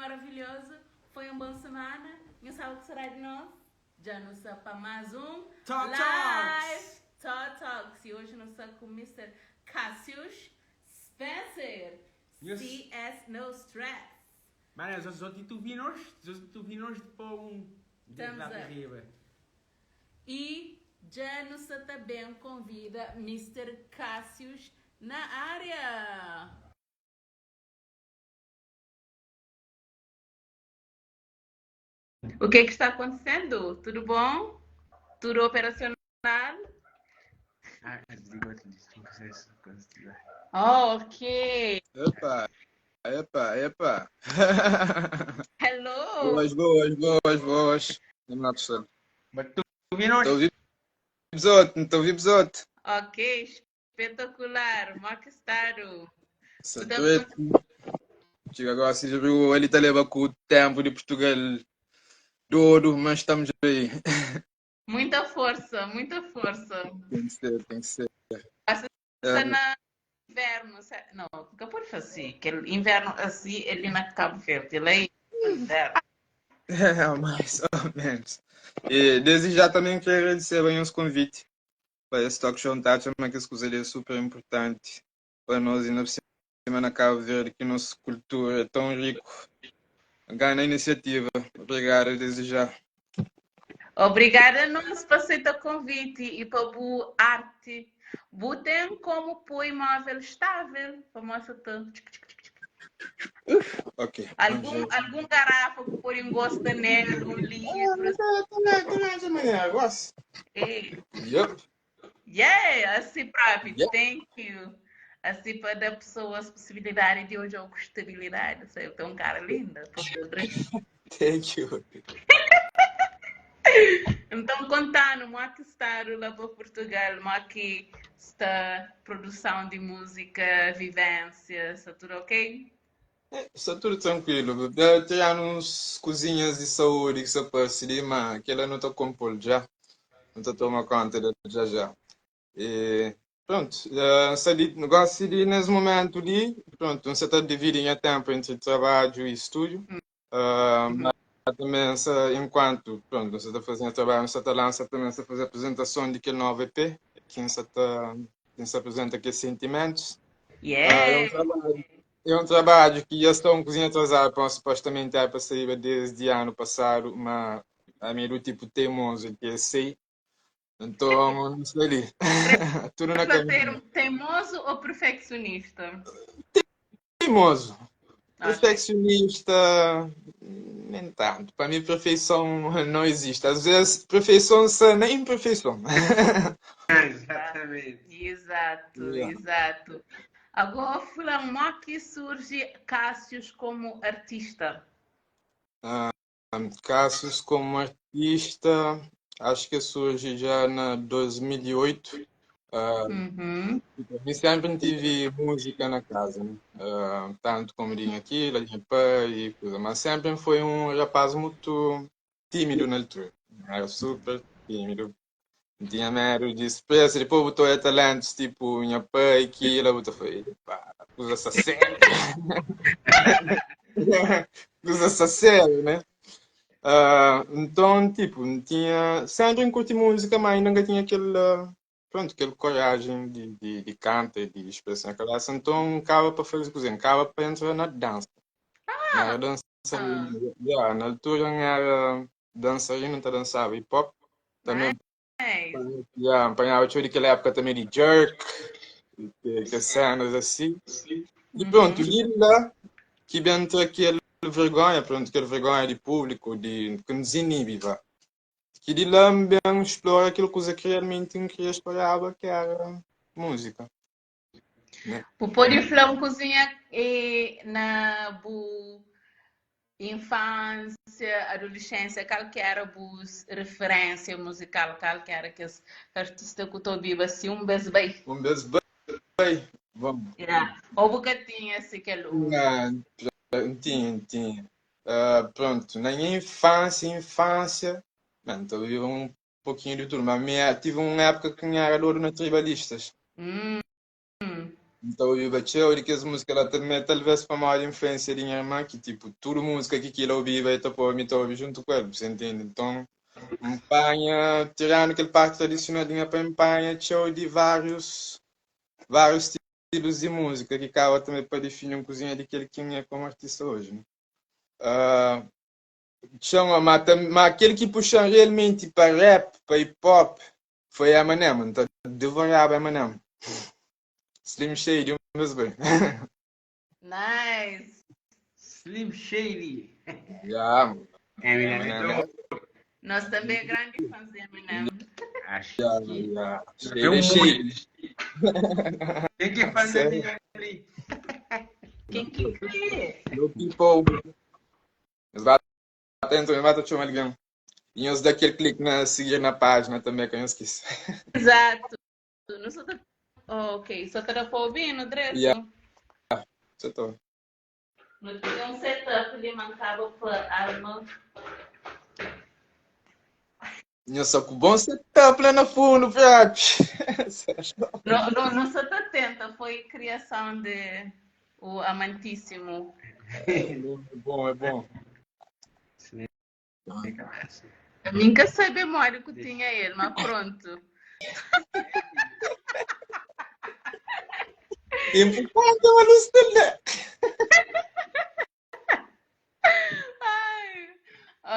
maravilhoso. Foi um bom semana. Nhos sabe o que será de nós? Já nos sta pa mais um Talk Live Talks! Talk Talks. E hoje nós está com Mr. Cassius Spencer. Nhos- CS No Stress. Mano, só, só ti tu vi nós, só tu vi nós de pôr um dedo Estamos lá para a- riba. E já nos está também convida Mr. Cassius na área. O que é que está acontecendo? Tudo bom? Tudo operacional? Ah, desligou, desligou. Oh, ok. Epa, epa, epa. Hello. Boas, boas, boas, boas. Vamos lá, pessoal. Mas tu vi nós? Estou vivo, estou vivo. Ok, espetacular. Mockstaro. Satuete. Chega agora, se já viu, ele está levando com o tempo de Portugal todo, mas estamos aí. Muita força, muita força. Tem que ser, tem que ser. Está É, na inverno, não, nunca pode fazer. Aquele inverno assim, ele na Cabo Verde, ele é inverno. É, mais ou menos. E desde já também quero agradecer bem os convite para esse talk show, tá? Também que esse coisa ali é super importante para nós, ainda por cima na Cabo Verde, que nossa cultura é tão rico. Ganha a iniciativa. Obrigado desde já. Obrigada a nós por aceitar o convite e para boa arte. Bu tem como pôr imóvel estável, para mostrar tanto. Ok. Algum, algum garrafa que pôr em gosto nele, algum livro. Também, também, gosto. É. Yup. Yeah, assim próprio. Yeah. Thank you. Assim para dar pessoas possibilidade de hoje ou estabilidade. Sei, tem um cara lindo. Thank you. Então, contando, como é que está lá para Portugal, como é que está produção de música, vivência, está tudo ok? Está tudo tranquilo. Tem uns cozinhas de saúde que se aparece ali, mas aquela não está com polo já. Não está tomando conta dela já já. E, pronto, eh, negócio ali nesse momento ali, pronto, você está dividindo tempo entre trabalho e estúdio. Mas também, enquanto pronto, você está fazendo trabalho, você está lança também, você fazer apresentação de aquele novo EP, que você está que se apresenta aqui Sentimentos. Yeah! É um trabalho que já está um cozinha atrasado, para supostamente era para sair desde ano passado, mas a mim do tipo teimoso que é sei. Então, não sei ali. Tudo na caminho. Teimoso ou perfeccionista? Teimoso. Ah. Perfeccionista, nem tanto. Para mim, perfeição não existe. Às vezes, perfeição sem nem imperfeição. Exatamente. Exato, Yeah. exato. Agora, fulano, como é que surge Cassius como artista? Cassius como artista, acho que surge já na 2008. Uhum. Eu sempre tive música na casa, né? Tanto como tinha aqui, lá tinha pai e coisa, mas sempre foi um rapaz muito tímido na altura. Era super tímido. Não tinha medo de expressar. Depois botou aí talentos tipo minha pai, aquilo, botou foi, pá, usa essa série. Usa essa série, né? Então, tipo, não tinha. Sempre curti música, mas nunca tinha aquele, pronto, aquele coragem de canto, de expressão aquela. Então, acaba para fazer cozinha, acaba para entrar na dança. Na dança, yeah, na altura não era dançarino, não dançava hip hop. Também, Nice. yeah, apanhava tudo daquela época também de jerk, que cenas assim. E pronto, e lá que entra aquela vergonha, pronto, aquela vergonha de público, de, que nos inibe, vá. Que de lá bem explora aquilo que eu realmente queria explorar, que era música. O pode falar uma cozinha e na bu infância, adolescência, qual que era a referência musical, qual que era que esse artista que eu vivo assim, um beijo bem. Um beijo bem. Vamos. Yeah. Ou bocadinho assim que é louco. Não, não tinha, não tinha. Pronto, na minha infância, mano, eu vivi um pouquinho de tudo, mas tive uma época que era louro na Tribalistas. N ta obiba txeu di kes múzika la tanbê, talvês pamodi influénsia di nha irman ki tipo tudu múzika ki kila obiba el ta poba mi ta obi djuntu ku el, bu sa intende? Nton N panha, tirandu kel parti tradisional di nha pai, N panha txeu di várius várius stilus di múzika ki kaba tanbê pa difini un kuzinha di kel ki N é komu artista oji, né? Txeu, ma ma kel ki puxa-m realmenti pa rap, pa hip hop, foi Eminem. N ta divoraba Eminem. Slim Shady, un bes bai. Nice! Slim Shady. Yeah, mano. Eminem é Eminem é. doido. Nós também é grande fãs de Eminem. Acho Yeah, que yeah. não tem Shady é um Shady. monte. Quem que faz Sério. ali ali? Quem que crê? Meu people. Mas vai atento, vai te chamar alguém. E nhos dá aquele clique na seguir na página também, que eu não esqueci. Exato. Não só tá... Oh, ok, só tá para ouvir no direto. Yeah, só tô. Não tinha um setup ali mancava para alma. Nhos só com bom setup lá no fundo, fiat. Não, não, não só tá atenta, foi criação de o amantíssimo. É bom, é bom. Nunca sabia memória que tinha ele, mas pronto. Importante, mas não Ai,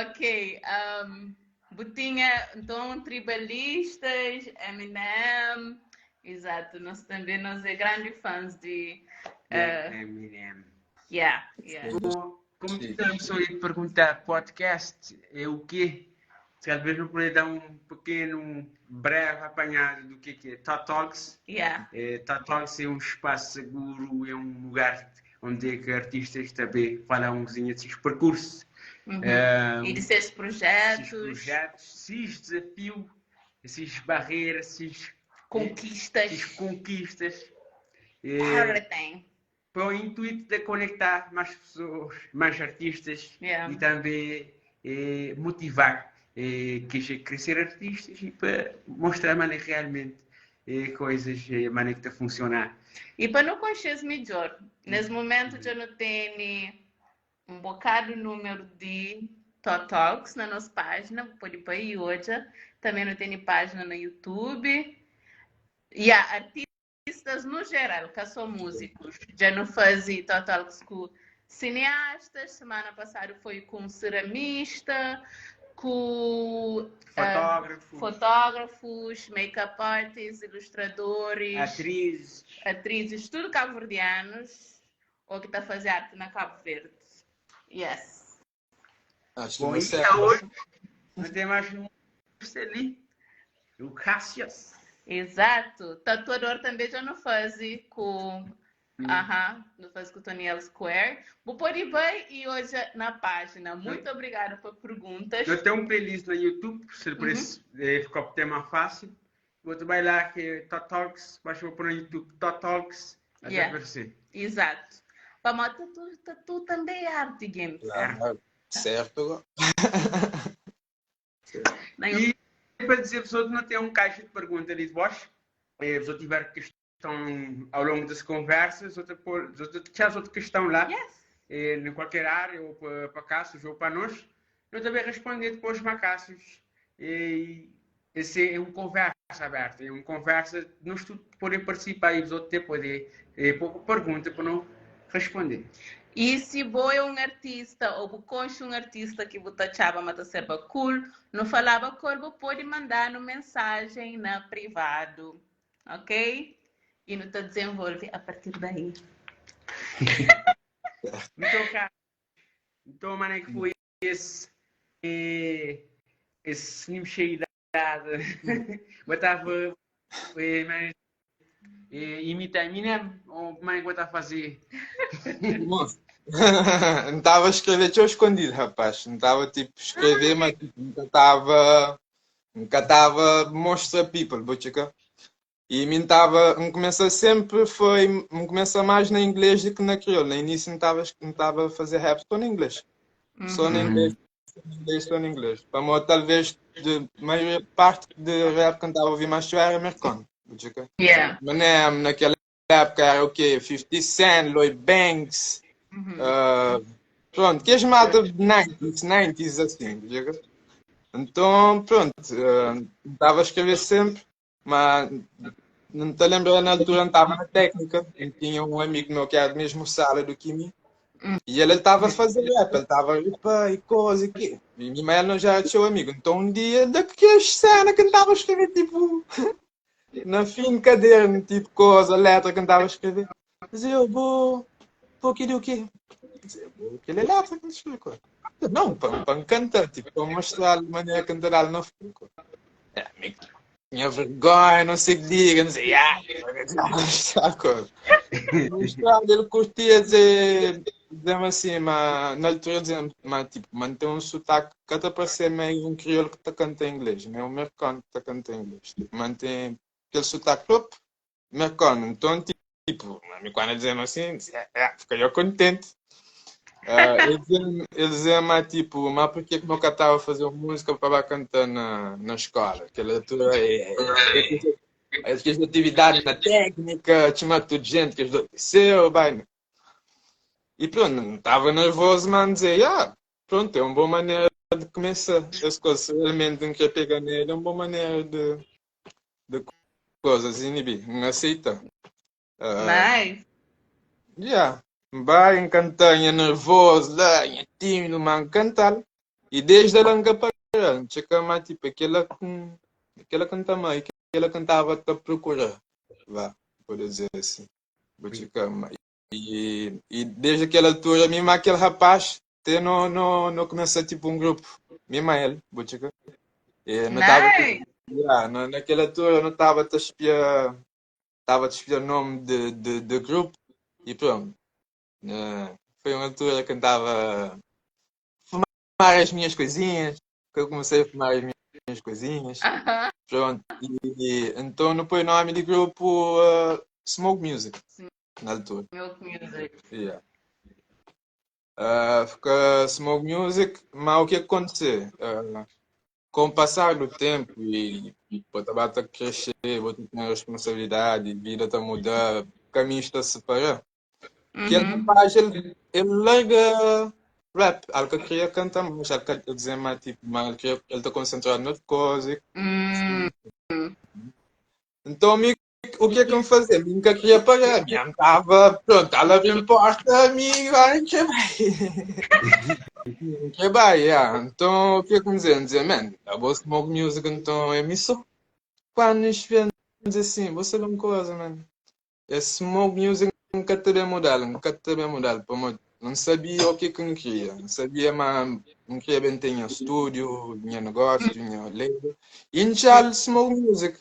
ok. Um, Botinha, então, tribalistas, Eminem. Exato, nós também nós é grande fãs de. Uh, Eminem. Yeah, yeah. Como, como estamos só ia perguntar, podcast é o quê? Se talvez eu poder dar um pequeno, breve apanhado do que é que é Tot Talks. Yeah. É, Tot Talks é um espaço seguro, é um lugar onde é que artistas também falam um bocadinho desses percursos. Uhum. Um, e desses projetos. Esses projetos, esses desafios, esses barreiras, esses conquistas. Esses conquistas. Everything. Para o intuito de conectar mais pessoas, mais artistas Yeah. e também motivar que crescer artistas e para mostrar maneira realmente coisas maneira que está a funcionar. E para não conhecer melhor, nesse momento já não tem um bocado número de Tot Talks na nossa página, pode ir aí hoje. Também não tem página no YouTube. E há artistas no geral, que são músicos. Já não fazem Tot Talks com cineastas, semana passada foi com ceramista, com Fotógrafos. fotógrafos, make-up artists, ilustradores, Atrizes. atrizes, tudo cabo-verdianos ou que está a fazer arte na Cabo Verde. Yes. Acho que Bom, e você tá hoje não tem mais um ali, o Cassius. Exato. Tatuador também já não faz com. Aham, não faz com o Toniel Square. Vou pôr bem e hoje na página. Muito obrigada por perguntas. Eu tenho um playlist no YouTube, se por isso ficou o tema fácil. Vou também lá que é Tot Talks, basta vou pôr no YouTube Tot Talks, até Yeah. aparecer. Exato. Vamos, tatu, tatu também é arte, gente. Claro, certo. Nem E para dizer, pessoa que não tem um caixa de pergunta ali de baixo, se eu tiver questão ao longo das conversas, outra pôr, outra, outra questão lá, Yes. em qualquer área, ou para, para Cássio, ou para nós, eu também responder depois para Cássio. E esse é uma conversa aberta, é uma conversa, nós tudo poder participar e os outros ter poder, pôr pergunta para não responder. E se bo é um artista ou bo conche um artista que bo achava mas ser cool, não falava com ele, pode mandar uma mensagem na privado, ok? E não te desenvolve a partir daí. Então, cara, então, mano, é que foi esse, esse Slim Shady? Botava, mas, imita Eminem, ou como é que eu estava a fazer? Moço, Não estava a escrever, tinha escondido, rapaz. Não estava tipo escrever, mas tipo, nunca estava. Nunca estava mostrar people, vou checar. E mim estava, me começa sempre foi, me começa mais na inglês do que na crioulo. No início não estava não estava a fazer rap só no inglês. Só no inglês, só no inglês, só no inglês. Para mim, talvez de maior parte de rap que eu estava a ouvir mais era americano. Vou checar. Yeah. Mas né, naquela época era o quê? 50 Cent, Lloyd Banks, pronto, que as malta 90s, 90s assim, diga. Então, pronto, estava a escrever sempre, mas não te lembro, na altura não estava na técnica, e tinha um amigo meu que era da mesma sala do que mim, e ele estava a fazer rap, ele estava a ripar e coisa e quê. E minha mãe não já era seu amigo. Então um dia, daquela cena que estava a escrever, tipo, na fim de caderno, tipo, coisa, letra que estava a escrever. Dizia, eu vou, vou querer o quê? Dizia, vou querer letra que escrever. Não, para cantar, tipo, para mostrar a maneira de cantar na frente. É, amigo, tinha vergonha, não sei o que diga, não sei, ah, mostrar coisa. Mostrar, ele curtia dizer, dizer assim, mas na altura dizia, mas tipo, mantém um sotaque que até parece meio um crioulo que está cantando em inglês, meio um americano que está cantando em inglês. Tipo, mantém aquele sotaque próprio, americano. Então, tipo, quando dizia assim, dizia, é, fiquei eu contente. Ele dizia, mas tipo, mas por que que meu cara estava a fazer música para cantar na escola? Aquela altura é atividade na técnica, tinha tudo gente que ajudou liceu, bem. E pronto, não estava nervoso, mas dizia, ah, pronto, é uma boa maneira de começar. As coisas, realmente não quer pegar nele, é uma boa maneira de coisas, inibir, não aceita. Nice. Yeah. Vai encantar, é nervoso, lá, é tímido, mas cantar. E desde ela nunca parou. Checa mais, tipo, aquela canta mais, aquela cantava a procurar. Vá, por dizer assim. Vou checar mais. E desde aquela altura, mesmo aquele rapaz, até no começa tipo um grupo. Mesmo ele, vou checar. E não tava, Nice. yeah, no, naquela altura não estava a espiar, estava a espiar o nome de grupo e pronto. Foi uma altura que eu estava a fumar as minhas coisinhas, que eu comecei a fumar as minhas coisinhas. Pronto. E então não põe o nome de grupo Smoke Music, na altura. Smoke Music. Yeah. Fica Smoke Music, mas o que aconteceu? Com o passar do tempo e vou a crescer, vou ter responsabilidade, a vida está a mudar, o caminho está a separar. Que ele rapaz, ele larga rap, ele que queria cantar mais, ele quer dizer mais, tipo, mas ele queria, ele está concentrado noutra coisa. Então, amigo, o que é que eu fazia? Eu nunca queria pagar. Minha mãe estava, pronto, ela abriu porta, amigo, ai, que vai. Que vai, yeah. Então, o que é que me dizia? Dizia, man, a boa Smoke Music, então, é missão. Quando nos vemos assim, vou saber uma coisa, man. Esse Smoke Music nunca teria mudado, nunca teria mudado. Não sabia o que que eu queria. Não sabia, mas não queria bem ter meu estúdio, meu negócio, minha label. E em Charles Smoke Music.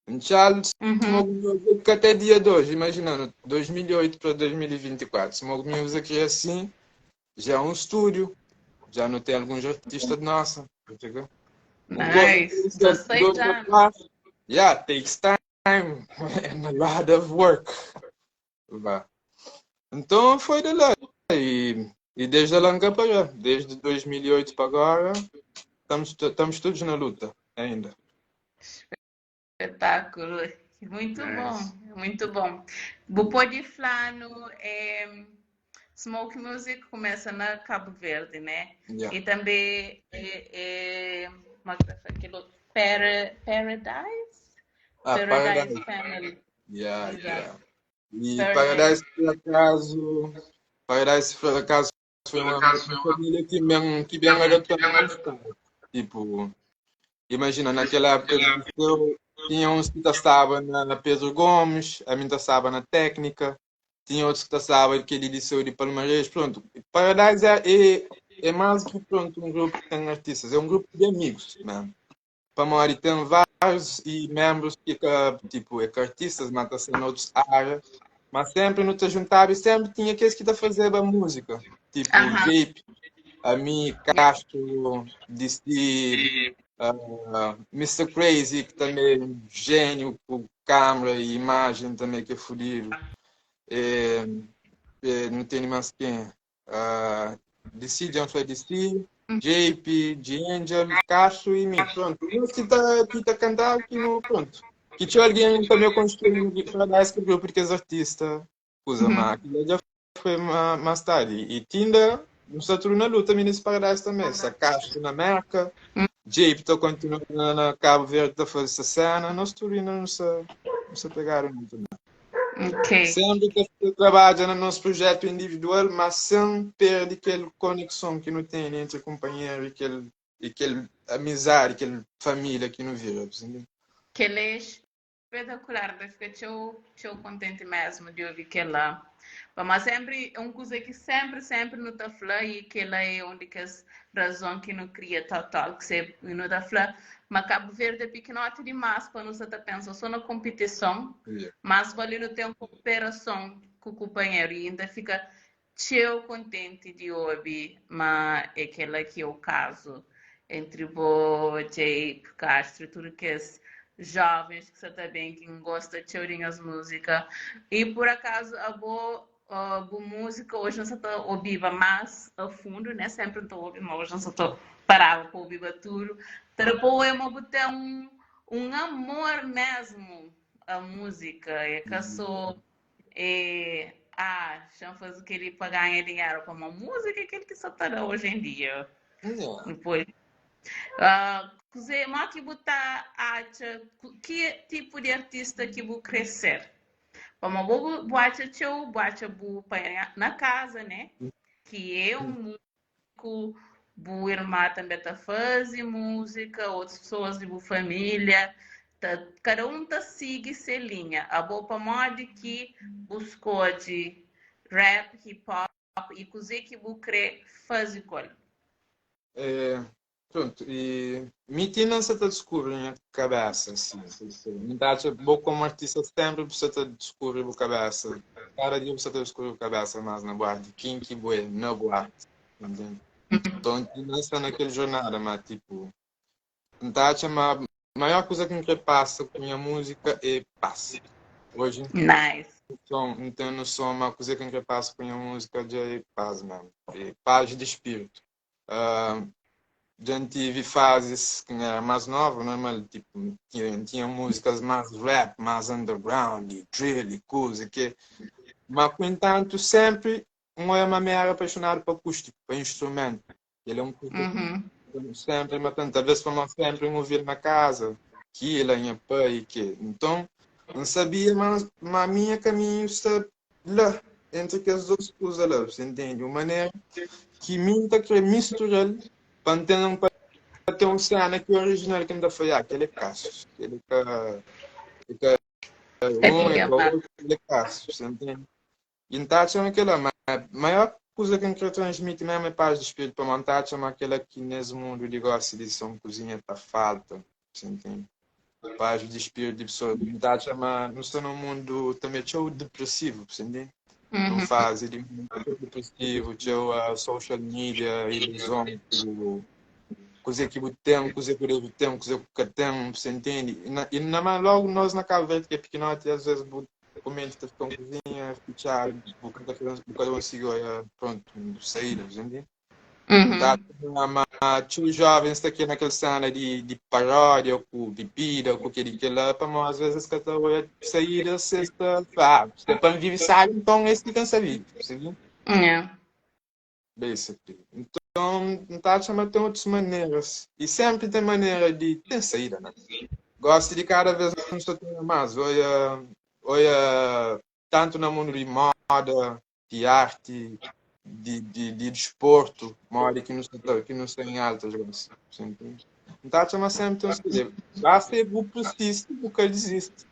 Em Charles Smoke Music até dia de hoje, imaginando, 2008 para 2024. Smoke Music é assim, já é um estúdio, já não tem alguns artistas de nossa. Entendeu? Nice. Já sei já. Yeah, takes time and a lot of work. Vá. Então foi de lá. E desde lá nunca parou. Desde 2008 para agora, estamos todos na luta ainda. Espetáculo. Muito Nice. bom, muito bom. Vou pode falar no Smoke Music começa na Cabo Verde, né? Yeah. E também como é que tá aquilo? Paradise? Ah, Paradise Paradise. Family. Yeah, Exato. yeah. E Paradise. Paradise, por acaso, Paradise, por acaso, foi uma família que bem adotou. Tipo, imagina, naquela época eu tinha uns que estavam na Pedro Gomes, a mim estava na Técnica, tinha outros que estavam naquele liceu de Palmares, pronto. Paradise é mais que pronto, um grupo que tem artistas, é um grupo de amigos, né? Para tem vários e membros que, tipo, é que artistas, mas tá sendo outras áreas, mas sempre não te juntava e sempre tinha aqueles que tá fazendo a música, tipo, JP, a mim, Castro, DC, Mr. Crazy, que também é um gênio com câmera e imagem também, que é fodido. Não tem mais quem. DC, John foi DC, JP, G-Angel, Castro e mim. Pronto, e que tá cantando aqui no, pronto. Ki txeu algen também construiu di Paradise ku grupo di kes artista, kuza, ma aquilo já foi mais tarde. E tinda, nu sta tudo na luta mi nesse Paradise também. Sa Castro na Merca, Jape ta continua na Cabo Verde ta faze sa cena, nós tudo ainda não sa pegaram muito não. Sempre que trabalha no nosso projeto individual, mas sem perder aquela conexão que não tem entre companheiro e aquele amizade, aquela família que não vira, entendeu? Que ele é espetacular, eu fico tchau, tchau contente mesmo de ouvir que ela. Mas sempre, é uma coisa que sempre, sempre não tá falando e que ela é uma das razões que não cria tal, tal, que sempre não tá falando. Mas Cabo Verde é pequenote demais para não estar pensando só na competição, mas vale não ter uma cooperação com o companheiro e ainda fica tcheu contente de ouvir, mas é aquele que é o caso entre Bo, Jake, Castro, tudo que esses jovens que está bem, que gosta de ouvir as músicas. E por acaso a boa música hoje não estou ouvindo mais a fundo, né? Sempre estou ouvindo, mas hoje não estou parada para ouvir tudo. Depois eu vou ter um amor mesmo a música, é que sou é, já faz o que ele para ganhar dinheiro com uma música que ele que só tá hoje em dia. Depois, mas que botar acha que tipo de artista que vou crescer? Como vou acha teu, vou acha bu na casa, né? Que é um músico, bu irmã também tá fazendo música, outras pessoas de bu família, tá, cada um tá sigue sua linha. A boa pa modo que buscou de rap, hip hop e coisa que bu querer fazer com ele. É, pronto, e me tinha essa descobrir minha cabeça, assim, me dá bom como artista sempre você tá descobrir a cabeça. Cada dia você tá descobrir a cabeça mais na boate, quem que boe na boate, entende? Então, não está naquela jornada, mas tipo, não tá a maior coisa que me passa com minha música é paz. Hoje, Nice. Então, não tenho noção, uma coisa que me passa com minha música é paz mesmo, é paz de espírito. Já tive fases que era mais nova, normal, tipo, tinha músicas mais rap, mais underground, e drill e coisa que, mas no entanto sempre um é uma era apaixonado por acústico, por instrumento. Ele é um pouco sempre, mas talvez foi sempre um ouvir na casa, que ele é pai, que então não sabia, mas a minha caminho está lá entre que as duas coisas lá, você entende? Uma maneira que mim tá querendo misturar para ter um, para ter um cena que é original que me dá falhar, aquele é Cássio, aquele que é um é outro, aquele é Cássio, você entende? Então, chama aquela, mas a maior coisa que eu quero transmitir mesmo é paz de espírito para montar, chama aquela que nesse mundo de gosto de som cozinha tá falta, você entende? Paz de espírito de pessoa, então, chama, não estou num mundo também show depressivo, você entende? Não fase de mundo depressivo, show social media, ilusão, tipo, coisa que eu tenho, coisa que eu tenho, coisa que eu tenho, você entende? E na, logo nós na Cabo Verde, que é pequenote, às vezes comendo, tá ficando cozinha, fechado, boca consigo, pronto, sair, entende? Tá, mas tinha jovens tá aqui naquela cena de paródia, com bebida, com aquele que lá, para nós, às vezes, que tá sair, sexta, você para viver, sabe, então esse que cansa vive, você viu? Basically. Então, não tá chamando, tem outras maneiras. E sempre tem maneira de ter saída, né? Gosto de cada vez não estou tendo mais. Olha, olha, tanto no mundo de moda, de arte, de desporto, moda que não está, que não está em altas, você entende? Então, chama sempre tem um saída. Basta é o preciso, o que desiste,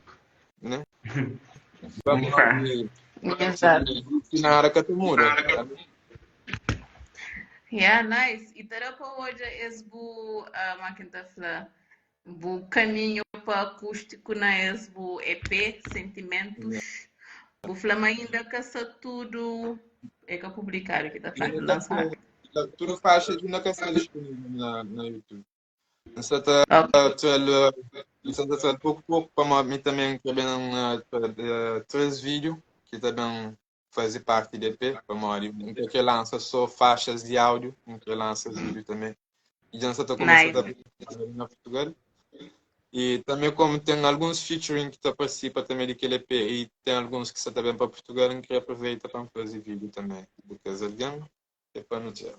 né? Exato. Na hora que tu muda. Yeah, nice. E terá para hoje esse bu, máquina fla, bu caminho para acústico na esse bu EP, Sentimentos. Bu flama ainda caça tudo é que publicar aqui tá falando lançar. Tudo faixa de na caça disponível na YouTube. Você tá você tá pouco pouco para mim também que bem três vídeos que também fazer parte do EP, para mim, um que lança só faixas de áudio, um que lança vídeo também. E já está começando a publicar na Portugal. E também como tem alguns featuring que ta participa também de aquele EP e tem alguns que está também para Portugal, eu queria aproveitar para fazer vídeo também. Porque alguém é para não ter.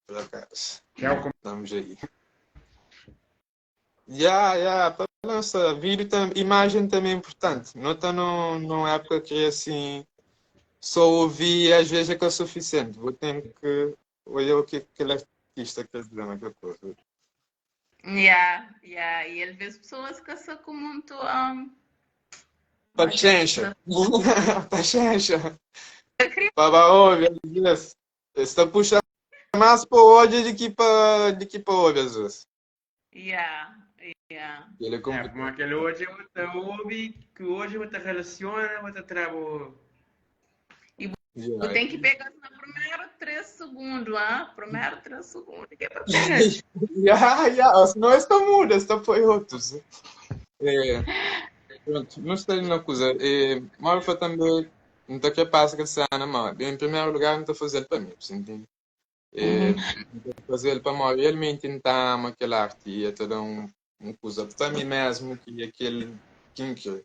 Por acaso. Estamos aí. Yeah, para lançar vídeo, tam, imagem também é importante. Não está numa época que assim, só ouvir às vezes é que é o suficiente. Vou ter que olhar o que aquele artista quer dizer naquela coisa. Yeah. E às vezes pessoas que são com muito. Paciência. Paciência. Para ouvir, às vezes. Está puxando mais para o ódio do que para ouvir, às vezes. Yeah. Ele é É, complicado. como aquele hoje eu te ouvi, que hoje eu te relaciona, eu te trago. Yeah. Tu tem que pegar no primeiro 3 segundos, ah? Primeiro 3 segundos, que é para pegar. Yeah. Senão esta muda, esta foi outros. É, pronto, não está na coisa. É, mas foi também, não está que passa que cena, mas em primeiro lugar não está fazendo para mim, você entende? É, não está fazendo para mim, realmente não está ama aquela arte, e até dar um coisa para mim mesmo, que é aquele que quer.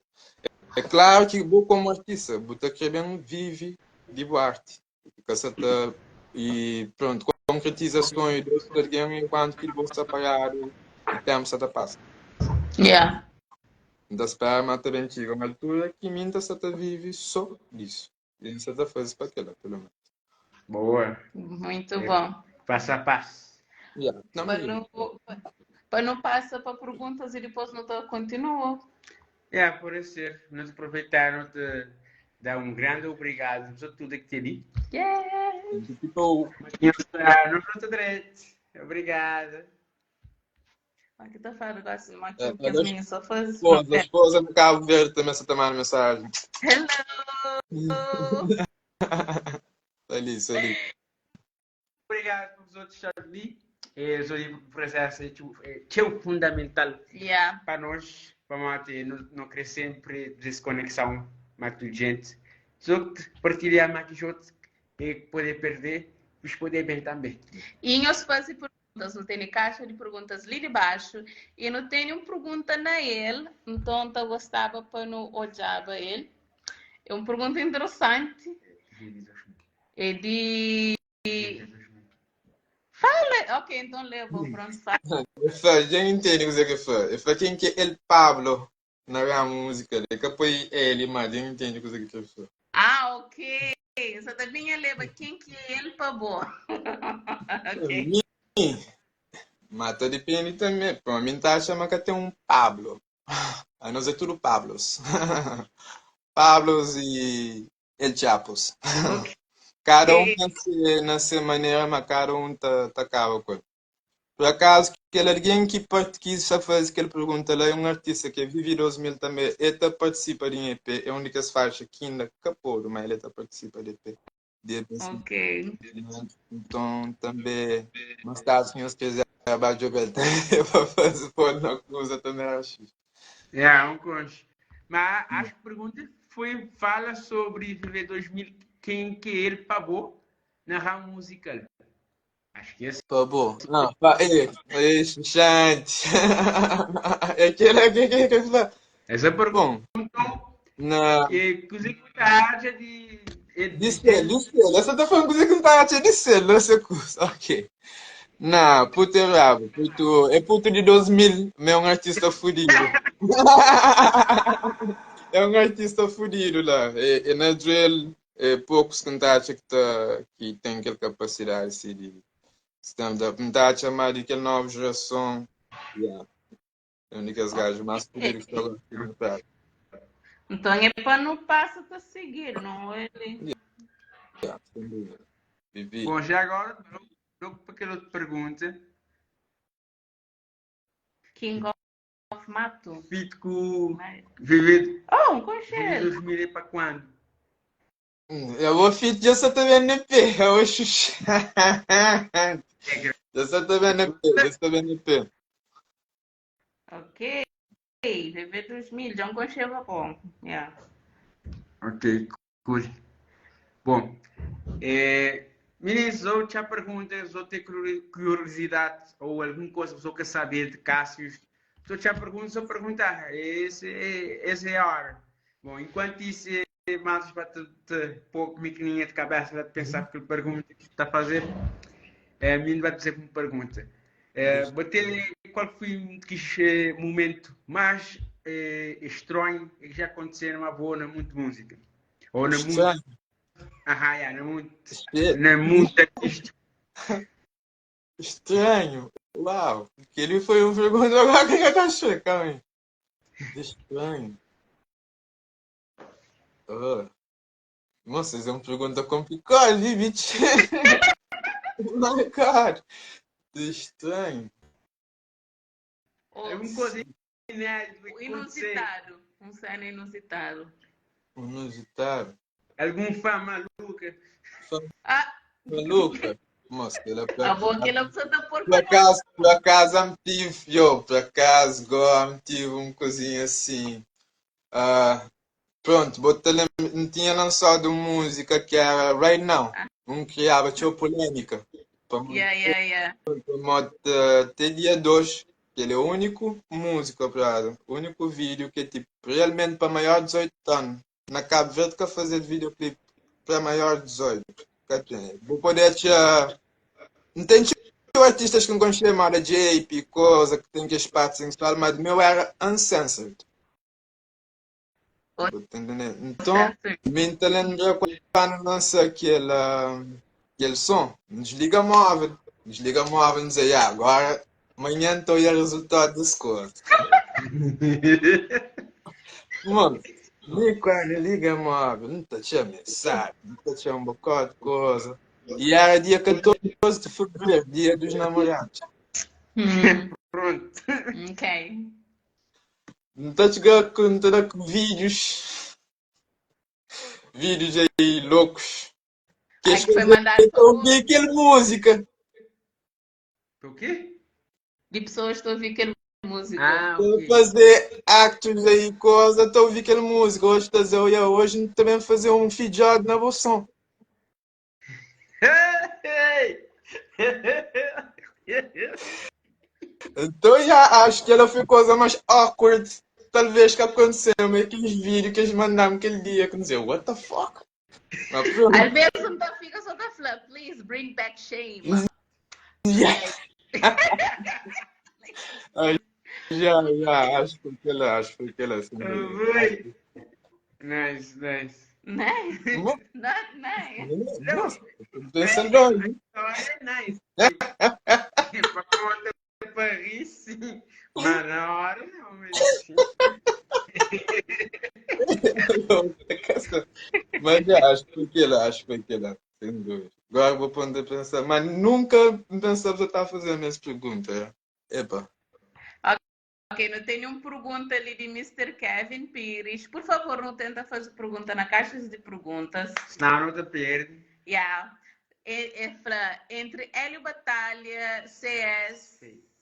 É claro que vou como artista, vou ter que bem vive de boa arte. Porque você tá, e pronto, concretiza sonho de outro alguém enquanto que você está parado e tempo você tá passa. Yeah. Então, espera, mas também chega uma altura que mim tá você tá vive só disso. E você tá fazendo para aquela, pelo menos. Boa. Muito É. bom. Passo a passo. Yeah. Não, Para não, para não passar para perguntas e depois não te continua. É, pode ser. Nós aproveitar, nós te dar um grande obrigado por tudo que te ali. Yeah. Tipo, Não te direito. Obrigado. Aqui tá falando gosto de uma É, que as mas minhas só fazem. esposa, esposa no Cabo Verde também está tomando mensagem. Hello! Ali, ali. Obrigado por os outros estar ali. É, presença é, é fundamental Yeah. para nós, para manter, não, não criar sempre desconexão com a gente. Só que partilhar mais que outros e poder perder, os poder bem também. E nós fazemos perguntas, não tem caixa de perguntas ali de baixo e não tem nenhuma pergunta na ele, então eu gostava para não olhar ele. É uma pergunta interessante. É de. Fala! Ok, então leva, pronto, fala. Eu entendo o que foi. Eu falei quem que é El Pablo na música. Que foi ele, mas eu entendo o que foi. Ah, ok. Você também leva quem que é ele Pablo. Ok. Mas tá depende também. Para mim tá achando que tem um Pablo. A nós é tudo Pablos. Pablos e El Chapos. Ok. Cada um na sua maneira, mas cada um tá acaba com ele. Por acaso, aquele alguém que quis fazer aquela pergunta lá é um artista que vive 2000 também, ele tá participa de EP, é a única faixa que ainda capou, mas ele tá participa de EP. De EP sim. Ok. Então, também, mas caso que nós quiser acabar de jogar para fazer pôr na coisa também acho. É, um concho. Mas acho que a pergunta foi, fala sobre Viver 2000, quem que ele pagou na ramo musical. Acho que esse. Pabou. Não, é, gente. É aquele aqui que que que Essa pergunta. Bom, na É, coisa que tá de. De selo. Essa tá falando coisa que não tá de selo, essa coisa. Ok. Não, puto é brabo. Puto, é puto de 2000, mas é um artista fudido. É um artista fudido lá. É, é na drill, é poucos que não acham que, tá, que tem aquela capacidade assim, de stand-up. Não tá a chamar de aquela nova geração. Yeah. É o único gajos mais fudidos que estão agora. Então é para não passar a seguir, não é? Ele. Yeah, sem dúvida. Vivi. Bom, já agora, logo para aquela outra pergunta. King of Mato. Feat com Viver, Oh, um Viver concheiro. 2000 é para quando? Eu vou fit já só também NP, eu vou xuxar. Já só também NP, já só também NP. Ok. Viver 2000, já um concheiro bom. Yeah. Ok, cool. Bom, é, meninos, ou tinha perguntas, ou tem curiosidade, ou alguma coisa que você quer saber de Cássio, Só tinha pergunta, só perguntar. Esse, essa é a hora. Bom, enquanto isso, Matos para te, te pôr miquininha de cabeça para pensar que pergunta que está a fazer, é, a mim vai dizer uma pergunta. É, bater qual foi um que, momento mais é, estranho que já aconteceu numa boa na muito música? Ou na muito. Ah, yeah, na muito. Na muito artista. Estranho. Uau. Aquele foi um pergunta agora que eu tô achando, calma aí. Estranho. Oh. Nossa, isso é uma pergunta complicada, hein, bitch? My God. Estranho. Oh, É uma coisa inédita. que aconteceu. inusitado. Um cena inusitado. Inusitado. Algum fã maluca. Ah, Maluca. Moça, ela a boa que ela precisa pôr por acaso, me tive, yo, por acaso, agora me tive uma coisinha assim. Ah, pronto, botei, não tinha lançado música que era Right Now. Um criava, tinha polêmica. Para Yeah. até dia 2, que ele é o único música, para o único vídeo que é tipo, realmente para maior de 18 anos. Na Cabo Verde que fazer videoclipe para maior de 18. Vou poder te. Não tem tipo artistas que não conhecem mais JP, coisa que tem que espaço sensual, mas o meu era uncensored. Entendendo? Então, me lembra quando lança aquele, aquele som, desliga móvel, desliga móvel e diz, ah, agora amanhã estou a resultado desse coisa. Mano, nem quando liga móvel, não tá tinha mensagem, não tá tinha um bocado de coisa. E era dia 14 de fevereiro, dia dos namorados. Pronto. Ok. Não tá chegando com, tá com vídeos, vídeos aí loucos. Que Ai, que foi mandado eu ouvi aquela música. O quê? De pessoas que ouvir aquela música. Ah, Estou ok. a fazer actos aí, coisa, estou a ouvir aquela música. Hoje, estás a olhar, hoje também fazer um feed na bolsão. Então já acho que ela foi coisa mais awkward, talvez que aconteceu, mas aqueles vídeos que eles mandaram aquele dia, que não sei, what the fuck? Mas pronto. Às vezes não tá, fica só tá falando, please bring back shame. Yeah. Ai, já, já, acho que aquela, acho que aquela, assim. Oi. Nice, nice. Nice. Mo- Not nice. Nossa, tô pensando longe. História é nice. Pra conta pra rir, sim. Mas na hora não, mas sim. Mas já, acho que aquela, acho que aquela, sem dúvida. Agora vou poder pensar, mas nunca pensava que eu estava fazendo essa pergunta. Epa. Ok, não tem nenhuma pergunta ali de Mr. Kevin Pires. Por favor, não tenta fazer pergunta na caixa de perguntas. Senão não te perde. Yeah. É, é fra, entre Hélio Batalha, CS,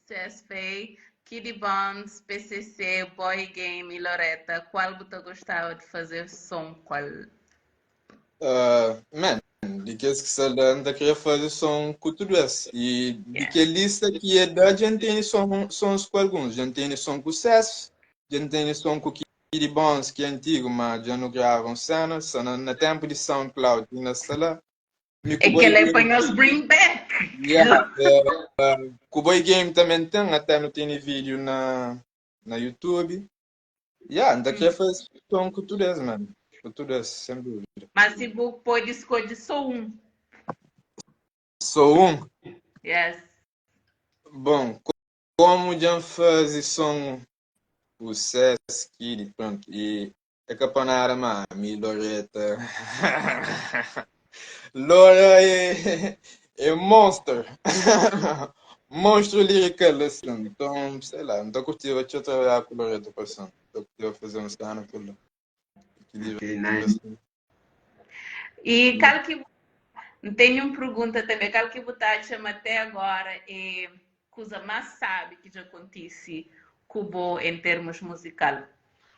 CSP, Kid Bonds, PCC, Boy Game e Loreta, qual você gostava de fazer som? Qual? Man, de que esse que se anda queria fazer som com tudo isso. E de que lista que é da, a gente tem som, sons com alguns. A gente tem som com o CS, a gente tem som com o Kid Bonds, que é antigo, mas já não gravam cena, só na tempo de SoundCloud e na sala. É que ele põe os bring back. Yeah, com o Boy Game também tem, até não tem vídeo na YouTube. Yeah, ainda queria fazer som com tudo isso, mano. Com tudo isso, sem dúvida. Mas se você pode escolher só um. Só um? Yes. Bom, como já faz som o CS Kid, pronto, e é capanara, mano, Loreta. Lora é monster. Monstro lyrical, assim. Então, sei lá, não estou curtindo, eu trabalhar com Loreta, passando. Estou curtindo fazer um cena com ela. Ok, nice. E qual que tem uma pergunta também, qual que você chama até agora é coisa mais sabe que já acontece cubo em termos musical.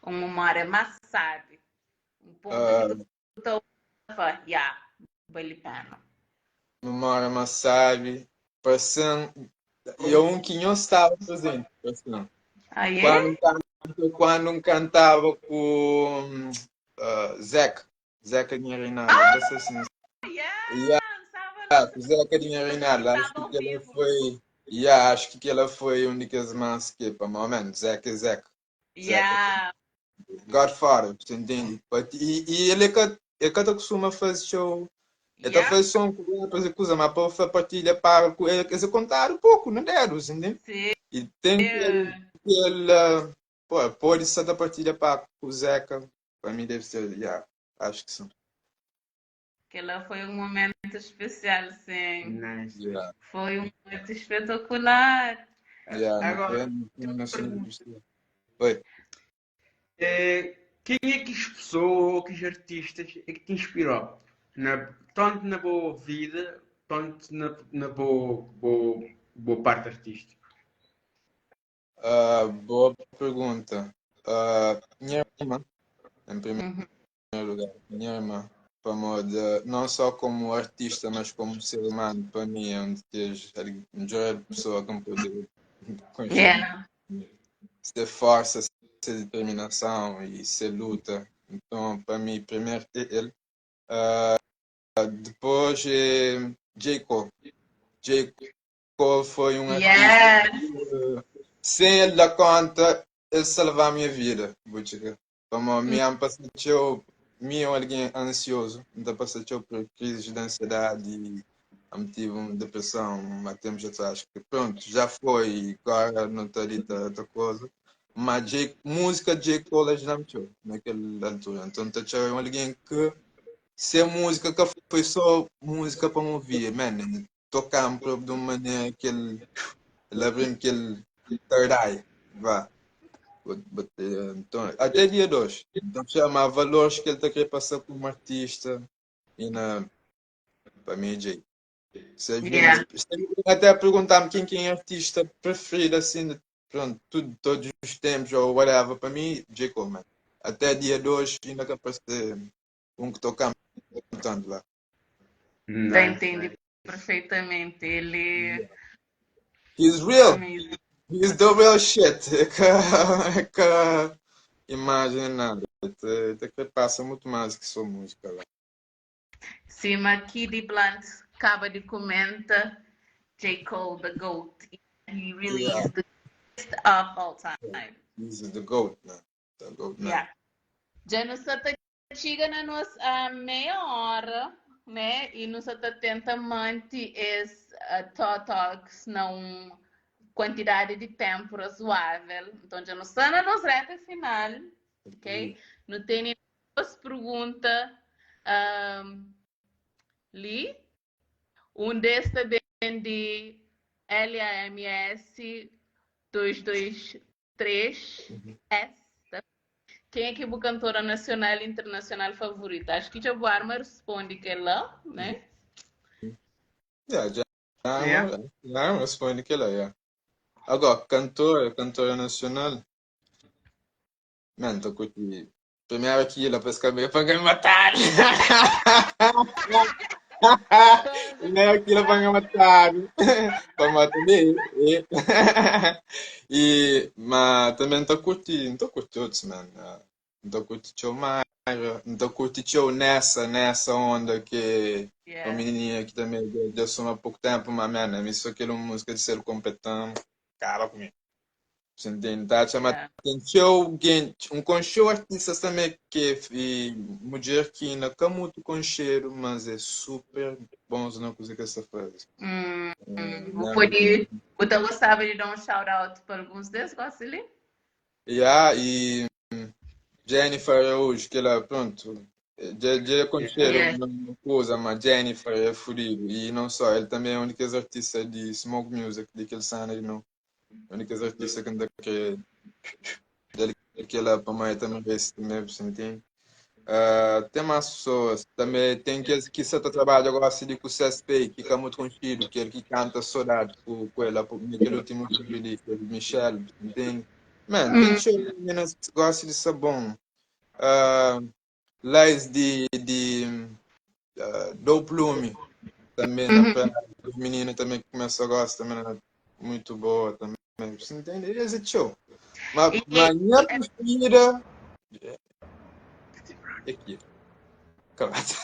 Uma memória mais sabe. Um ponto que tu tá yeah, vale a pena. Memória mais sabe, passando, e eu um que não estava presente, passando. Ah, é? Quando canto, quando cantava com Zeca, Zeca Dinha Reinaldo, não sei se Yeah, Yeah, estava com Zeca Dinha Reinaldo, acho estava ao que ela vivo. foi, yeah, acho que ela foi um daqueles mais que, para momento, Zeca é Zeca, Zeca. Yeah. Godfather, você entende? E ele é que ele que costuma fazer show. Ele Yeah. faz som com ele, fazer coisa, mas para partilha para com ele, quer dizer, contar um pouco, não deram, entende? Sim. E tem que ele, que ele pô, pode ser da partilha para o Zeca, para mim deve ser, yeah, acho que sim. Aquela foi um momento especial, sim. Nice. Yeah. Foi um momento espetacular. Yeah, não Agora, foi- não foi uma assim, pergunta. Oi. Quem é que as pessoas ou que os artistas é que te inspirou? Tanto na boa vida, tanto na boa parte artística? Boa pergunta. Minha irmã, em primeiro lugar, minha irmã, para moda, não só como artista, mas como ser humano, para mim é um dos a melhor pessoa que me pode conhecer. Ser força, ser determinação e ser luta. Então, para mim, primeiro é ele. Depois é J. Cole. J. Cole foi um artista que, sem ele dar conta, ele salvar a minha vida. Vou te dizer. Como me passou, me é alguém ansioso, então passou por crises de ansiedade e eu tive uma depressão há tempos atrás, que pronto, já foi, agora não está ali tanta coisa. Mas música de J. Cole já me tirou naquela altura. Então tá tinha alguém que se a música que foi só música para me ouvir, man, tocar-me de uma maneira que ele, ele abriu-me aquele third eye, vá. Então, até dia de hoje. Então chama valores que ele tá querendo passar como artista e na, para mim, Jay. Se a gente, se a gente até perguntar-me quem é artista preferido, assim, de, pronto, tudo, todos os tempos ou whatever, para mim, J. Cole, man. Até dia de hoje ainda capaz de ser um que toca tanto lá. Nice, Já entendi nice. perfeitamente. Ele He's real. Amazing. He's the real shit. É que imagem nada. Até que passa muito mais que só música lá. Sim, mas Kiddy Blunt acaba de comentar J. Cole, the GOAT. He really is the best of all time. He's the GOAT, man. The GOAT, man. Yeah. Já não está chega na nossa meia hora, né? E não está tenta manter esse Talk Talks na uma quantidade de tempo razoável. Então já não está na nossa reta final, ok? Não tem nem duas perguntas. Li. Um desses também de LAMS 223 S. Quem é que é o cantora nacional e internacional favorita? Acho que já o Arma responde que é lá, né? Yeah, já, já responde que é lá, yeah. Agora, cantora nacional. Mano, tô curtindo. Primeiro aqui, ela parece que para me matar. Primeiro aqui, ela para me matar. Para matar e, e, mas também tô curtindo, tô curtindo outros, mano. Tô curtindo o Mayra, tô curtindo nessa onda que a menininha aqui também deu som há pouco tempo, mas, mano, me só aquela música de ser competente, cara comigo. Você entende? Tá? Chama atenção alguém, um concheu artista também que e mulher que ainda tá muito concheiro, mas é super bom na coisa que essa faz. Vou poder, eu gostava de dar um shout out para alguns desses, gosta ali? Yeah, e Jennifer Araújo, que ela, pronto, já é concheiro, não coisa, mas Jennifer é fodido. E não só, ele também é um daqueles artistas de smoke music, daquele cena de não. A única artista que ainda que aquela para mãe também vê se também você entende. Tem mais pessoas também tem que que só trabalha agora se com o CSP que fica muito conhecido que ele que canta saudade com ela naquele último vídeo ali que é o Michel, entende? Man, tem show meninas que gostam de sabão. Leis de do Plume também na praia, os meninos também que começam a gostar também muito boa também. Você entende? Esse é show. Ma, E ma nha preferida é ki. Acabado.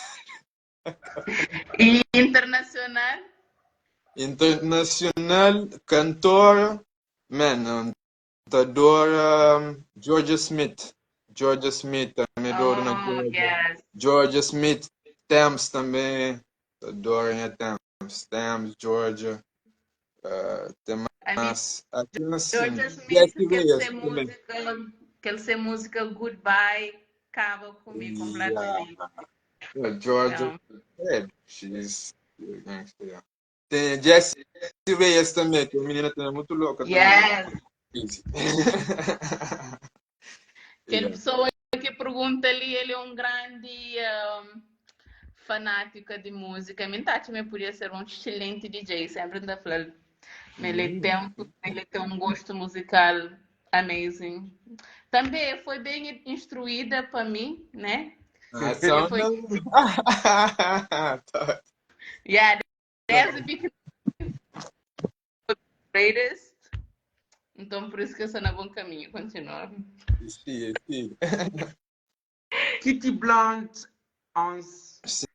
E internacional? Internacional, cantora, man, ta adora Georgia Smith. Georgia Smith, também adoro na Oh, Georgia. yes. Georgia Smith, Thames também, adoro a Thames. Thames, Georgia, tem I mean, mais. Aqui assim, Georgia Smith, Jessie quer Reyes ser também. música, quer ser música Goodbye, acaba comigo Yeah. completamente. Yeah, Georgia, Yeah. é, she's gangster, yeah. Tem Jessie Reyes também, que é uma menina também muito louca também. Yes. Easy. Aquela Yeah. pessoa que pergunta ali, ele é um grande fanático de música. Mim tá, também podia ser um excelente DJ, sempre anda falando. Ele tem um gosto musical amazing. Também foi bem instruída para mim, né? Ah, só Foi- não. Tá. Yeah, that's the greatest. Então, por isso que eu sou no bom caminho. Continua. Sim, sim. Kitty Blunt 11. Sim.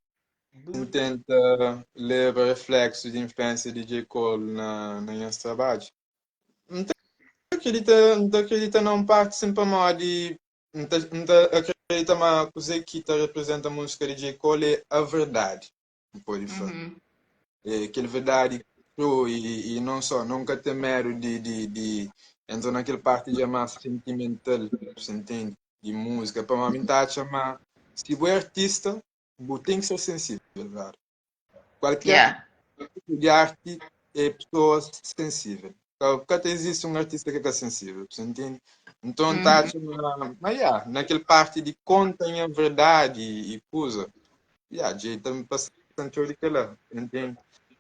Tenta ler reflexo de influência de J. Cole na nosso trabalho. Não acredita não parte sempre a de não acredita mas coisa que tá representa a música de J. Cole é a verdade. Não pode falar. É aquele verdade true e não só, nunca tem medo de entrar naquele parte de mais sentimental, você entende? De música, para mim tá a chamar, se você é artista, você tem que ser sensível, velho. Qualquer tipo de arte é pessoa sensível. Porque existe um artista que é sensível, você entende? Então, tá a chamar, mas yeah, naquele parte de contem a verdade e coisa, yeah, Jay também passa de que lá, entende?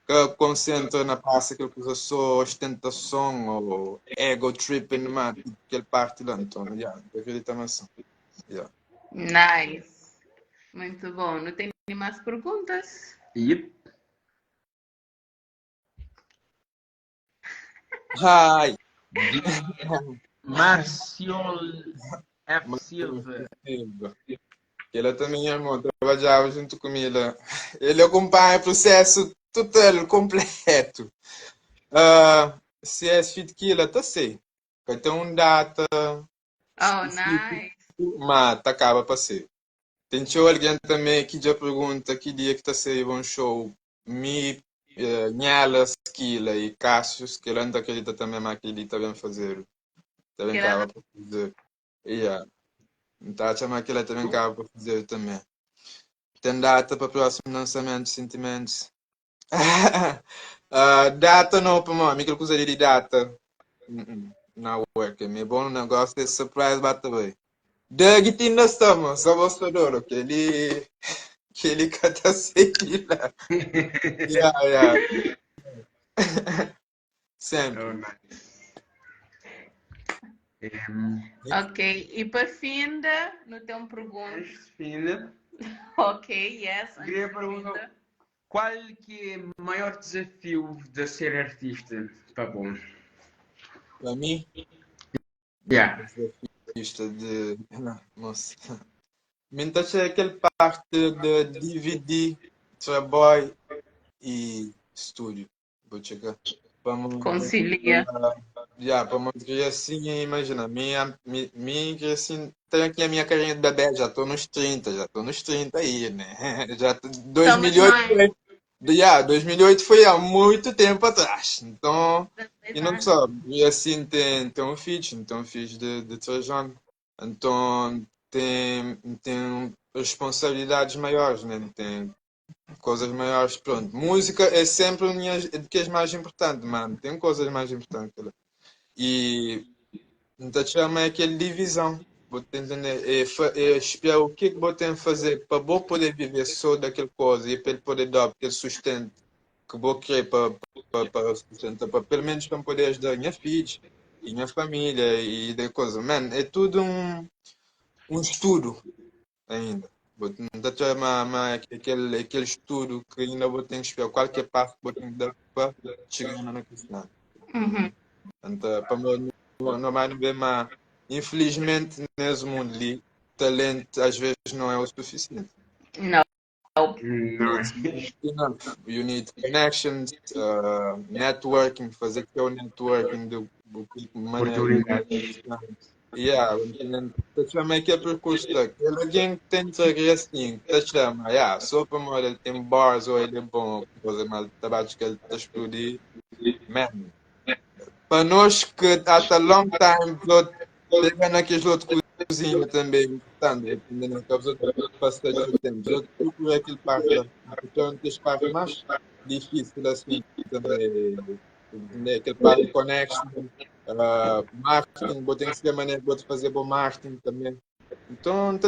Que concentra na parte que coisa só ostentação ou ego tripping, mano, aquele parte lá, então, yeah, eu acredito mais. Yeah. Nice. Muito bom. Não tem mais perguntas? Yep. Hi. Marciol F. Silva. Silva. Ele também é irmão, trabalhava junto comigo. Ele acompanha o processo total, completo. Se é fit que tá sei. Que tem um data. Oh, nice. Mas tá acaba para ser. Tem alguém também que já pergunta que dia que tá saindo um show. Me, Nhala, Skila e Cassius, que ele não acredita também, mas que ele também fazer. Também Que ela acaba para fazer. Yeah. Então, chama que ele também acaba para fazer também. Tem data para o próximo lançamento de Sentimentos. Data não, para mim, aquela coisa de data. Não work. É bom negócio é surprise, bate bem. Doug ainda estamos, só gostador, que ele cata lá. Yeah, yeah. Sempre. Oh, nice. Ok, e para finda, não tem uma pergunta. Antes de finda. Ok, yes. Antes Queria de perguntar finda. qual que é o maior desafio de ser artista? Tá bom. Para mim? Yeah. Artista de... Não, nossa. Me tá aquele parte de DVD, trabalho e estúdio. Vou chegar. Vamos, Concilia. Yeah, para manter assim, imagina, minha, assim, tenho aqui a minha carinha de bebê, já tô nos 30, já tô nos 30 aí, né? Já tô, 2008 mais. foi, yeah, 2008 foi há muito tempo atrás. Então, e não só, e assim tem um filho, tem um filho de 3 anos. Então, tem responsabilidades maiores, né? Tem coisas maiores, pronto. Música é sempre a minha, que é mais importante, mano. Tem coisas mais importantes. E então chama aquela divisão. Vou te entender. É espiar o que que vou ter que fazer para vou poder viver só daquela coisa e para ele poder dar aquele sustento que vou querer para sustentar, para pelo menos para poder ajudar minha filha e minha família e da coisa. Man, é tudo um estudo ainda. Vou tentar chamar aquele estudo que ainda vou ter que esperar qualquer passo que vou ter que dar para chegar na questão. Então, para mim, não vai ver mais. Infelizmente, nesse mundo ali, talento às vezes não é o suficiente. Não. Não é. Enough. You need connections, networking, fazer que é o networking do, do que maneira. Oportunidades. Yeah, te chama que é percurso daquele. Alguém que tem de assim, te chama, yeah, só para morar, ele tem bars ou ele é bom, coisa mais trabalho que ele te explodir. Man, para nós que há long time, pega naqueles outros cozinha também, portanto, dependendo que os outros passeios do tempo, os outros procuram aquele parte, então, aqueles parte mais difícil assim também, né, aquele parte de connection, marketing, vou ter que ser a maneira que vou fazer bom marketing também. Então,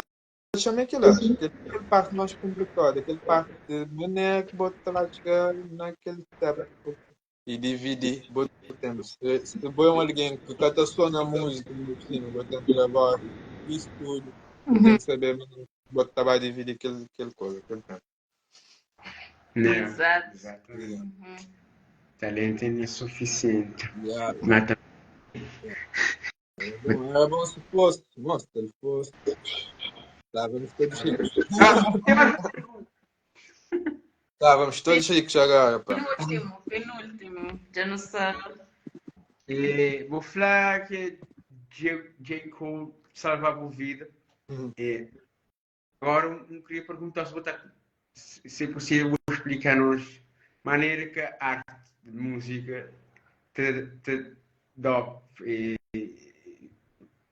chama aquilo, aquele parte mais complicada, aquele parte de maneira que vou chegar naquele tempo e dividir bom tempo. Se vou alguém que canta só na música, no cima, vou ter que gravar isso tudo, tem que saber vou trabalhar dividir aquele coisa, aquele tempo. Não. Exato. Exatamente. Uhum. Talento é insuficiente. Yeah. Mas também Bom, era bom se fosse, bom, se ele fosse, estávamos todos ricos. Ah, tem mais uma pergunta. Estávamos todos ricos agora, pá. Penúltimo, penúltimo. Já não sei. Vou falar que J. Cole salvava a vida. Uhum. Agora eu queria perguntar se, botar, se é possível explicar-nos maneira que a arte de música te dá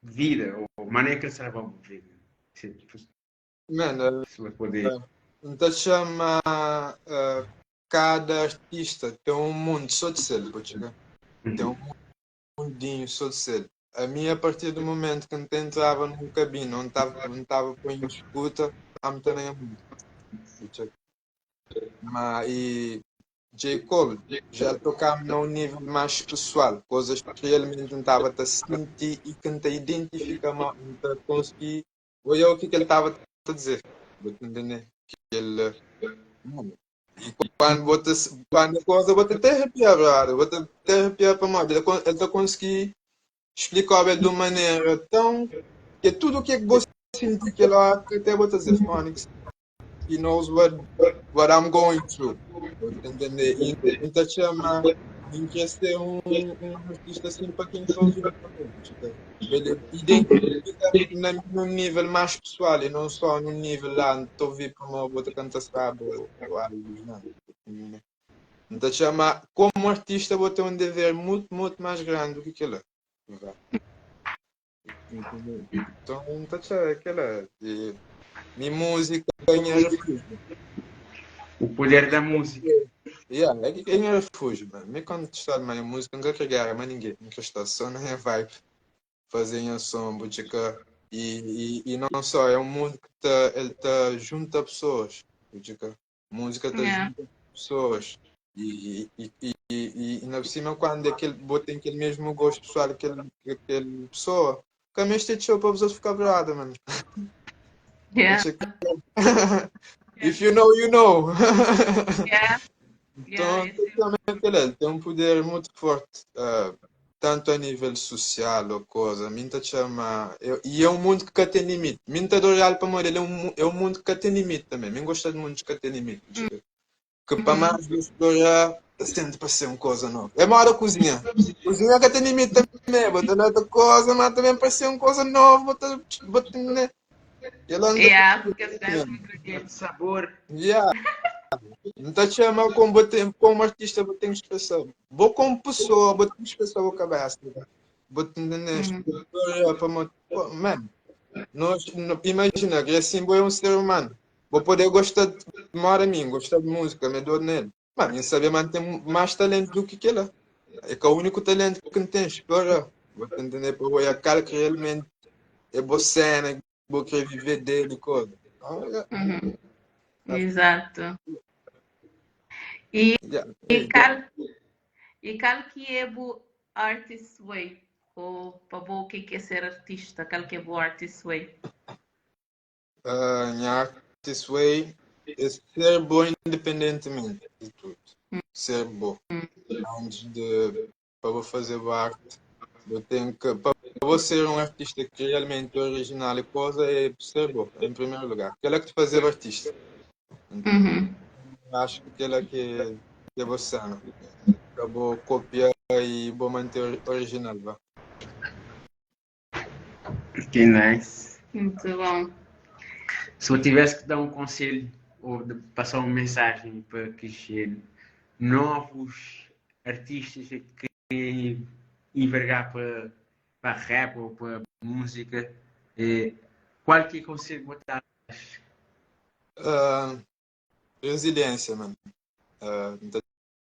vida, ou maneira que salva a vida. Se, Mano, se você poder. então chama cada artista tem um mundo só de ser, pode chegar. Tem um mundinho só de ser. A mim, a partir do momento que eu entrava num cabine, não estava com escuta, a mim também é muito. Mas, e J. Cole já tocava num nível mais pessoal, coisas que realmente não estava a sentir e que não te identifica, não te conseguir olhar o que ele estava a dizer. Vou te entender? Que ele, mano, e quando bota, quando a coisa, bota até arrepiar, brother, bota até arrepiar para mal. Ele tá conseguir explicar de uma maneira tão que tudo o que é que você sentir que ela até bota dizer, Phonics, he knows what I'm going through. Entender? E então chama em que ser um artista assim para quem está ouvindo também. Ele identifica num nível mais pessoal e não só num nível lá, não estou ouvindo para uma outra canta sabe ou algo, não. Então chama, como artista, vou ter um dever muito, muito mais grande do que aquilo. Então, tá aquela de minha música é minha refúgio. O poder da música. Yeah, é que é minha refúgio, mano. Me quando estou na minha música, não quero guerra, mas ninguém. Não quero estar só na minha vibe, fazer a som, butica. E não só, é um mundo que tá, ele tá junto a pessoas. Butica. Música tá junto a pessoas. E ainda por cima, quando aquele, bota aquele mesmo gosto pessoal que aquele pessoa, também este show para os outros ficar brado, mano. If you know, you know. Então, também ele tem um poder muito forte, tanto a nível social ou coisa. Minta chama, eu, e é um mundo que tem limite. Minta do real para morrer, ele é um mundo que tem limite também. Mim gosta de mundos que tem limite. Que para mais de explorar, sempre para ser uma coisa nova. É uma hora cozinha. Cozinha que tem limite também. Bota outra coisa, mas também para ser uma coisa nova. Bota, bota, né? Ela anda Yeah, porque as grandes ingredientes. Sabor. Yeah. Não tá te chamando como, botei, como artista, vou ter que expressar. Vou como pessoa, vou ter que expressar a cabeça. Vou te entender. Mano, nós, imagina que assim vou é um ser humano. Vou poder gostar de mora a mim, gostar de música, me dou nele. Mas nem saber manter mais talento do que aquele. É que é o único talento que não tem, explora. Vou te entender, para olhar aquela que realmente é boa cena, vou querer viver dele, coisa. Exato. E, e qual que é o artist way? Ou para o que é ser artista? Qual que é o artist way? Minha artist way é ser bom independentemente de tudo. Ser bom. Antes de para vou fazer arte, eu tenho que para bo ser un artista ki realmenti orijinal i koza é ser bo, em primeru lugar. Kela ki ta fazeba artista. Uhum. Acho que kela ki é bo sena. Ka bo kopia i bo mante orijinal, ba. Que nice. Muito bom. Se eu tivesse que dar um conselho ou de passar uma mensagem para que novos artistas que querem envergar para, para rap ou para música, eh, qual que é o conselho que botar? Uh, resiliência, mano. Uh, ta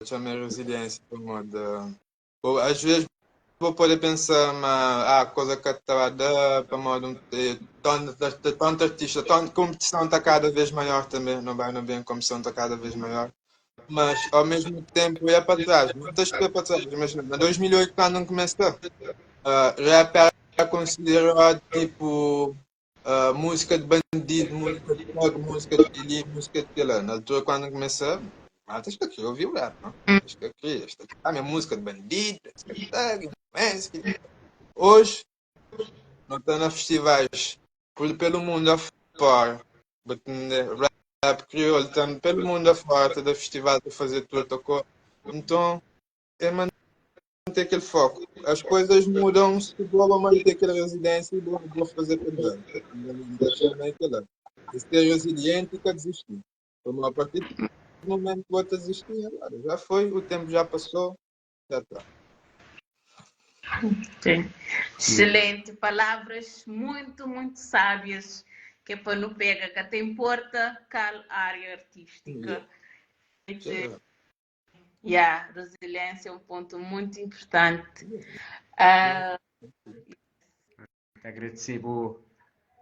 txoma resiliência pamodi uh, às vezes bo pode pensar ma ah, coisa ka ta da pamodi um, eh, tanto, tanto artista, tanto competição está cada vez maior também, não vai não bem, competição está cada vez maior. Mas ao mesmo tempo é para trás, não estás para trás. Imagina, em 2008 quando não começou, rap era considerado tipo música de bandido, música de thug, música de ali, música de aquilo. Na altura quando começou, malta acho que queria ouvir o rap, não? Acho que queria, esta aqui é a minha música de bandido, música de thug, música. Hoje, não está na festivais por, pelo mundo afora. Rap crioulo está pelo mundo afora, está festival para fazer tudo, tocou. Então, é manter aquele foco. As coisas mudam se vou manter aquela resiliência e vou, vou fazer para diante. E ser resiliente e nunca desistir. Então, a partir do momento que vou desistir, agora já foi, o tempo já passou, já está. Sim. Excelente, palavras muito, muito sábias que é para não pega, que até importa qual área artística. Yeah. Yeah, resiliência é um ponto muito importante. Agradecer boa,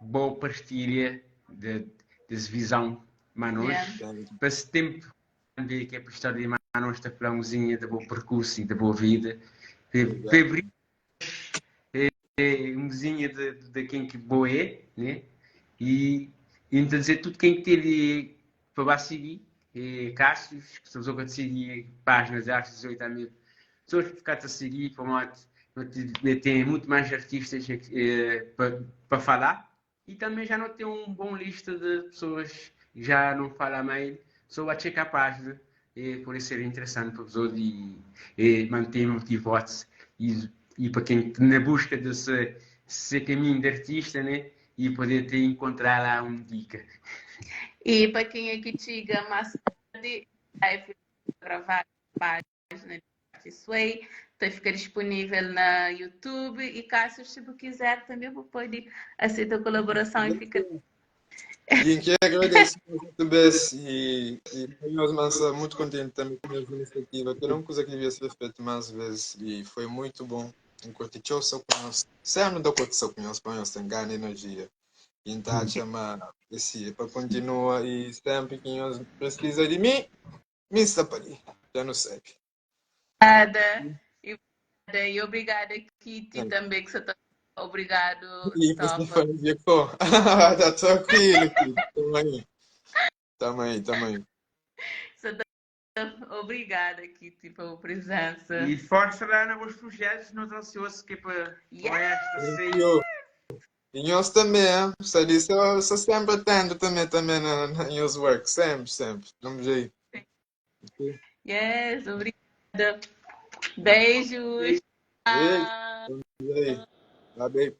boa partilha de, dessa visão, Manos. Yeah. Para esse tempo que é para a história de Manos, da flãozinha, da boa percurso e da boa vida. Para umzinha de, de quem que boa é, né? E, e então dizer tudo quem que teve para seguir, e Cássio, que pessoas que seguir páginas de arte 18 mil pessoas que ficaram a seguir, para tem muito mais artistas eh, para, para falar e também já não tem um bom lista de pessoas que já não falam mais, só vai checar a página e por isso ser interessante para pessoas e, e manter motivados e, e para quem na busca desse, esse caminho de artista, né? E poder te encontrar lá um dica. E para quem aqui chega mais tarde, vai gravar a página de Sway, então fica disponível na YouTube e caso se você quiser também pode aceitar a colaboração e fica. E em que agradeço muito bem e, e nós muito contente também com a iniciativa, que era uma coisa que devia ser feita mais vezes e foi muito bom. Curti só conheço, sempre não dou curtir só conheço, para tem ganho energia. Então, chama esse para continuar e sempre que nós precisa de mim, me está para ali, já não sei. Obrigada. E, e obrigada, Kitty, também, que você está. Obrigado. E você foi Tá tranquilo, Kitty. Tamo aí. Tamo aí, tamo aí. Você tá... Obrigada, Kitty, pela presença. E força lá nos projetos, não ansioso que para yes! E nós também, hein? Só disse, eu sou sempre atento também, também na, na nos work, sempre, sempre. Vamos aí. Yes, obrigada. Beijos. Beijo. Vamos aí. Bye, baby.